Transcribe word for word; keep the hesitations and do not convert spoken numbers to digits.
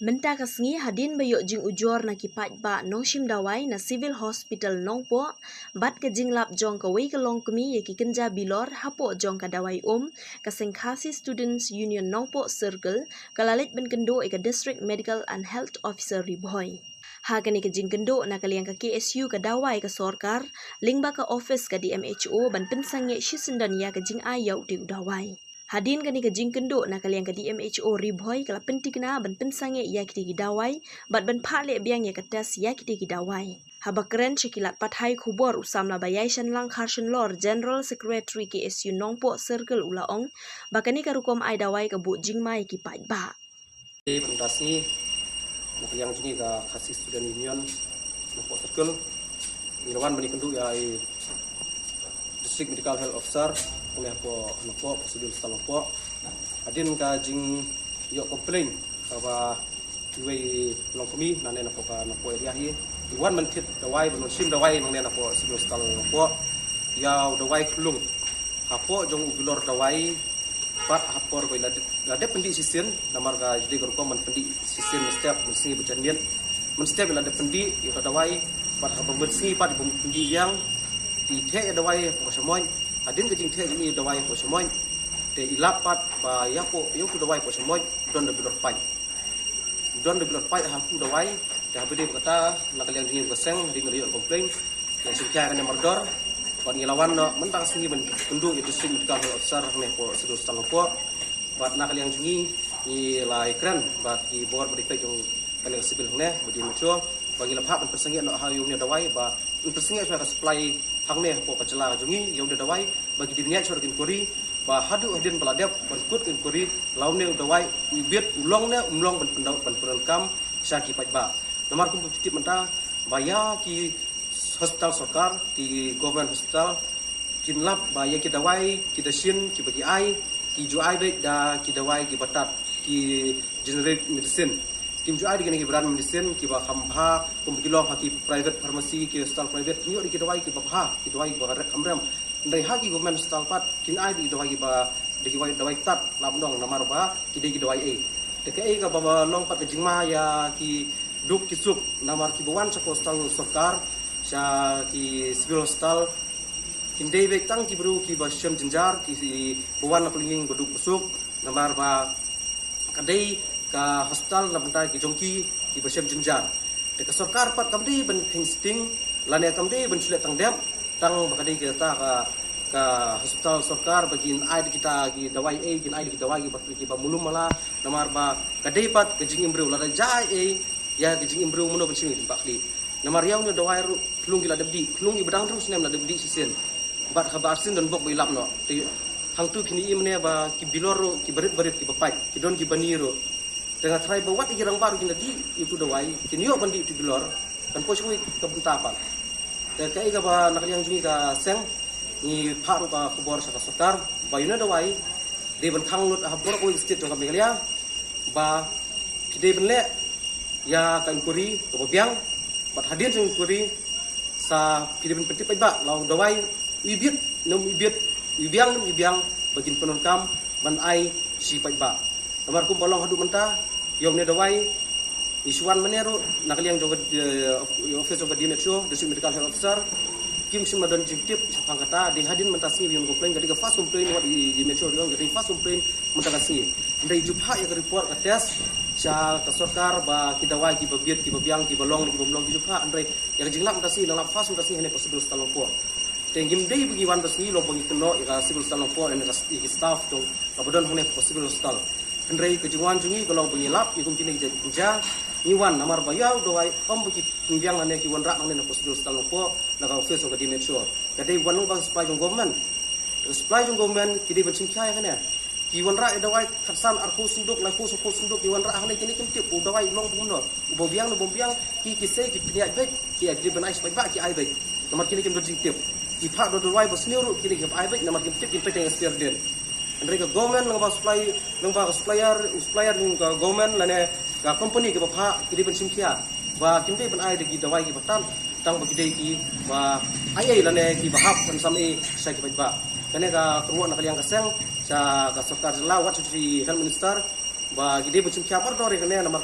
Mynta ka sngi hadien ba ïoh jingujor na ki paidbah nongshim dawai na Civil Hospital Nongpoh bad ka jinglap jong kawei ka longkmie ïa ki kynja bilor hapoh jong ka dawai um, ka seng Khasi Students Union Nongpoh Circle ka la leit ban kynduh ïa ka District Medical and Health Officer Ri Bhoi. Ha kane ka jingkynduh na ka liang ka K S U ka dawai ka sorkar lyngba ka office ka D M H O ban pynsangeh shisyndon ïa ka jingai ïa utei u dawai. Hadien kane ka jingkynduh na ka liang ka D M H O Ri Bhoi ka la pynthikna ban pynsangeh ïa kitei ki dawai bad ban phah leh biang ïa ka test ïa kitei ki dawai. Haba kren sha ki lad pathai khubor u samla Baïaishynlang Kharshanlor, General Secretary K S U Nongpoh Circle u la ong ba kane ka rukom ai dawai ka buh jingma ïa ki paidbah. Te mynta sngi na ka liang jong ngi ka Khasi Student Union Nongpoh Circle ngi la wan ban ïakynduh ïa i District Medical Health Officer, ngi hapoh Nongpoh, Civil Hospital Nongpoh. Hadien ka jingïoh complain kaba iwei i longkmie nangne napoh ka Nongpoh area hi i wan ban thied dawai, ban shim dawai nangne napoh Civil Hospital Nongpoh. Ïa u dawai khlung hapoh jong u bilor dawai pat ha por ba i la dep, la dep pyndih shisien, namar ka jong ka rukom ban pyndih shisien mynstep, mynsngi bad janmiet. Mynstep i la dep pyndih ïa ka dawai, bad haba mynsngi pat i bym pyndih ïa, te i theh ïa dawai hapoh shamoit. Hadien ka jingtheh jong i dawai hapoh shamoit, te i lap pat ba ïa hapoh, ïa u dawai hapoh shamoit don da bilor paip. Don da bilor paip ha u dawai, te haba dei ba kata na ka liang jong ngi ka seng, hadien ngi la ïoh complain, ngi shim khia ïa kane mardor. Bad ngi la wan noh mynta ka sngi ban kynduh ïa District Medical Health Officer hangne hapoh Civil Hospital Nongpoh. Bad na ka liang jong ngi ngi la ïakren bad ki bor ba dei peit jong kane ka civil hangne, ba dei mature, ba ngi la phah ban pynsangeh noh ha ïa une u dawai, ba ban pynsangeh shuwa ka supply hangne hapoh ka jylla ka jong ngi ïa une u dawai, ba ki dei ban ïaid shuwa ka inquiry, ba haduh hadien ba la dep ban kut ka inquiry, la une u dawai u bit, u long ne um long ban pyndonkam sha ki paidbah. Namar kumba phi tip mynta ba ïa ki hospital sorkar, ki government hospital, kin lap ba ïa ki dawai, ki dashin kiba ki ai, ki ju ai beit da ki dawai kiba tad, ki generic medicine. Kim ju ai da kine ki brand medicine kiba kham bha, kumba ki long ha ki private pharmacy, ki hospital private, kin ïoh da ki dawai kiba bha, ki dawai kiba rek kham rem. Hynrei ha ki government hospital pat kin ai da ki dawai kiba, da ki dawai tad, lap nong namar ba ki dei ki dawai ei. Te kaei kaba long pat ka jingma ïa ki duk ki suk, namar kiba wan sha ka hospital sorkar, sha ki civil hospital, kin dei beit tang ki briew kiba shem jynjar, kiba wan na ka lyngkhuh ba duk ba suk, namar ba ka dei ka hospital na bynta ki jong ki kiba shem jynjar. Te ka sorkar pat kam dei ban kheiñ sting, lane kam dei ban shu leh tang dep, tang ba ka dei kata ka, ka hospital sorkar ba kin ai da kita ki dawai ei, kin ai da ki dawai kiba, kiba mulum mala, namar ba ka dei pat ka jingim briew, lada jia ei ïa ka jingim briew, mano ban shim ïa ki ba khlieh. Namar ïa une u dawai ruh khlung ki la dep dih, khlung i ba dang hynriew snem la dep dih shisien. Bad haba arsien don bok ba i lap noh. Te hangtu kine i mynne ba ki bilor ruh kiba rit ba rit, kiba pait, ki don kiba ni ruh. Te nga tharai ba wat ïa ki rangbah ruh kin da dih ïa utu u dawai, kin ïoh ban dih utu u bilor, kan poi shawei ka bynta pat. Te kaei kaba na ka liang jong ngi ka seng ngi phah ruh ka khubor sha ka sorkar ba ïa une u dawai dei ban khang lut ha baroh kawei ka state jong ka Meghalaya, ba phi dei ban leh ïa ka inquiry kaba biang, bad hadien jong inquiry sa phi dei ban pyntip paidbah la u dawai u ibit ne um ibit, u ibiang ne um ibiang, ba kin pyndonkam ban ai sha paidbah. Namar kumba long haduh mynta, ïa une u dawai ngi shu wan mynne ruh na ka liang jong ka, eh, office jong ka D M H O, District Medical Health Officer, kim shym la don jingtip shaphang kata. Dei hadien mynta sngi ba ïoh complain, ka dei ka first complain wat i D M H O ruh, ka dei first complain mynta ka sngi. Hynrei ju phah ïa ka report ka test sha ka sorkar ba ki dawai kiba bit, kiba biang, kiba long, kiba ym long, ki ju phah. Hynrei ïa ka jinglap mynta sngi, ngi la lap first mynta sngi hangne hapoh Civil Hospital Nongpoh. Te ngim dei ba ngi wan ba sngi long ba ngi kynnoh ïa ka Civil Hospital Nongpoh ne ïa ka, ïa ki staff jong kaba don hangne hapoh Civil Hospital. Hynrei ka jingwan jong ngi ka long ba ngi lap ïa kum kine ki jait kynja, ngi wan namar ba ïa u dawai ym ba ki pynbiang lane ki wanrah hangne hapoh Civil Hospital Nongpoh na ka office jong ka D M H O. Ka dei wan lyngba ka supply jong government. Ka supply jong government ki dei ban shim khia ïa kane. Ki wanrah ïa dawai khatsan, arphew sanduk, laiphew, sawphew sanduk ki wanrah hangne, kine kim tip u dawai u long kumno, uba biang ne bym biang. Ki, ki sei ki pynïaid beit, ki ai beit, ban ai sha paidbah ki ai beit. Namar kine kim don jingtip. Ki phah da u dawai ba sniew ruh kine kim ai beit namar kim tip, kim peit tang ïa ka snier dien. Hynrei ka government lyngba supply, lyngba ka supplier, u supplier jong ka government lane ka company kaba phah, ki dei ban shim khia ba kim dei ban ai da ki dawai kiba tad, tang ba ki dei kiba ai ei lane kiba hap ban sam ei sha ki paidbah. Kane ka kyrwoh na ka liang ka seng sha ka sorkar jylla, wat sha u Chief Health Minister ba ki dei ban shim khia mardor ïa kane namar ka